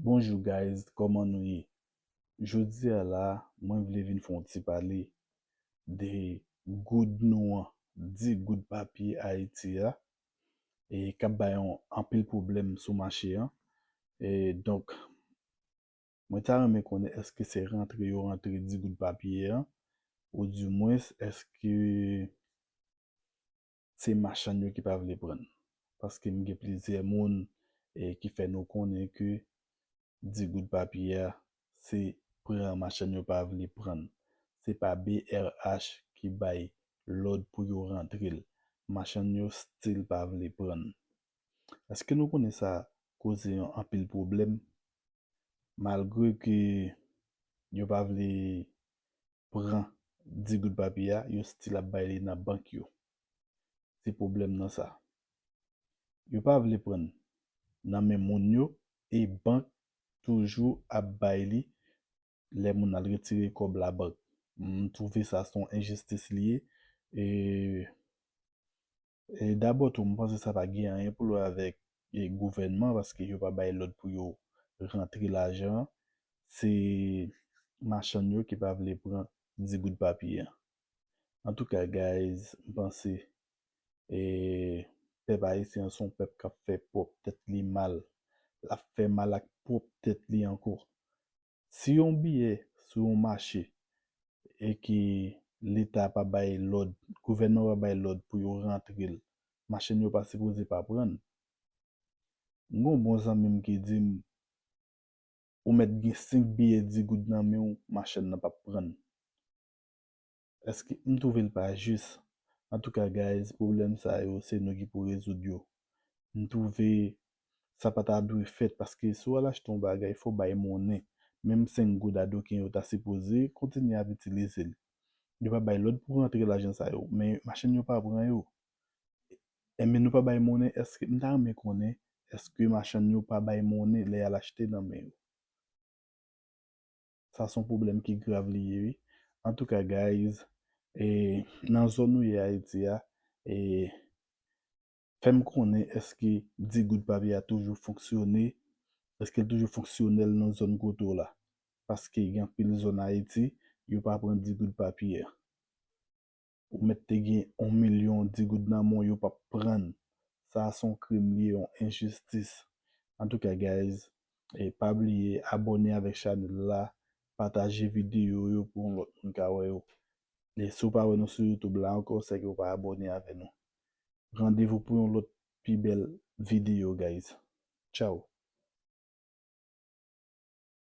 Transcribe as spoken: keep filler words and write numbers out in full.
Bonjou guys, kòman nou ye? Jodi a la, mwen vle vin fè yon ti pale de goud nou an, dis goud papye Ayiti a, e k ap bay yon anpil pwoblèm sou mache an. E donk, mwen ta renmen konnen èske se rantre yo rantre dis goud papye an, oudimwens èske se machann yo ki pa vle pran l. Paske m gen plizyè moun, e, ki fè nou konnen ke dis goud papye a, se pran machann yo pa vle pran l. Se pa B R H ki bay lòd pou yo rantre l. Machann yo still pa vle pran l. Èske nou konnen sa koze yon anpil pwoblèm? Malgre ke yo pa vle pran dis goud papye a, yo still ap bay li nan bank yo. Se pwoblèm nan sa. Yo pa vle pran nan men moun yo, e bank toujou ap bay li lè moun al retire kòb labank. M twouve sa se yon enjistis li ye. E, e dabò tou, m panse sa pa gen anyen pou l wè avèk, e, gouvènman, paske yo pa bay lòd pou yo rantre lajan an. Se machann yo ki pa vle pran dis goud papye an. Antouka, guys, m panse, e, pèp ayisyen an se yon pèp k ap fè pwòp tèt li mal. L ap fè mal ak pwòp tèt li ankò. Si yon biyè sou yon mache e ke Leta pa bay lòd, gouvènman pa bay lòd pou yo rantre l, machann yo pa sipoze pa pran l. M gen yon bon zanmi m ki di m, ou mèt gen senk biyè dis goud nan men w, machann nan p ap pran l. Èske m twouve l pa jis? Antouka, guys, pwoblèm sa yo, se nou ki pou rezoud yo. M twouve sa pa ta dwe fèt, paske si w al achte yon bagay, fò w bay monnen. Menm senk goud adoken yo ta sipoze kontinye ap itilize l. Yo pa bay lòd pou rantre lajan sa yo, men machann yo pa pran yo. Enben, nou pa bay monnen, èske, m ta renmen konnen, èske machann yo pa bay monnen lè y al achte nan men yo? Sa se yon pwoblèm ki grav li ye, wi. Antouka, guys, e, nan zòn ou ye Ayiti a, e, fè m konnen èske dis goud papye a toujou fonksyone, èske l toujou fonksyonèl nan zòn kote w la. Paske gen anpil zòn Ayiti, yo pa pran dis goud papye a. Ou mèt te gen yon milyon dis goud nan men w, yo p ap pran l. Sa a se yon krim li ye, yon enjistis. Antouka, guys, e pa bliye abòne avèk chanèl la, pataje videyo yo pou yon lòt moun ka wè yo. E si w pa wè nou sou YouTube la ankò, sèke w pa abòne avè nou. Randevou pou yon lòt pi bèl videyo, guys. Tchaw!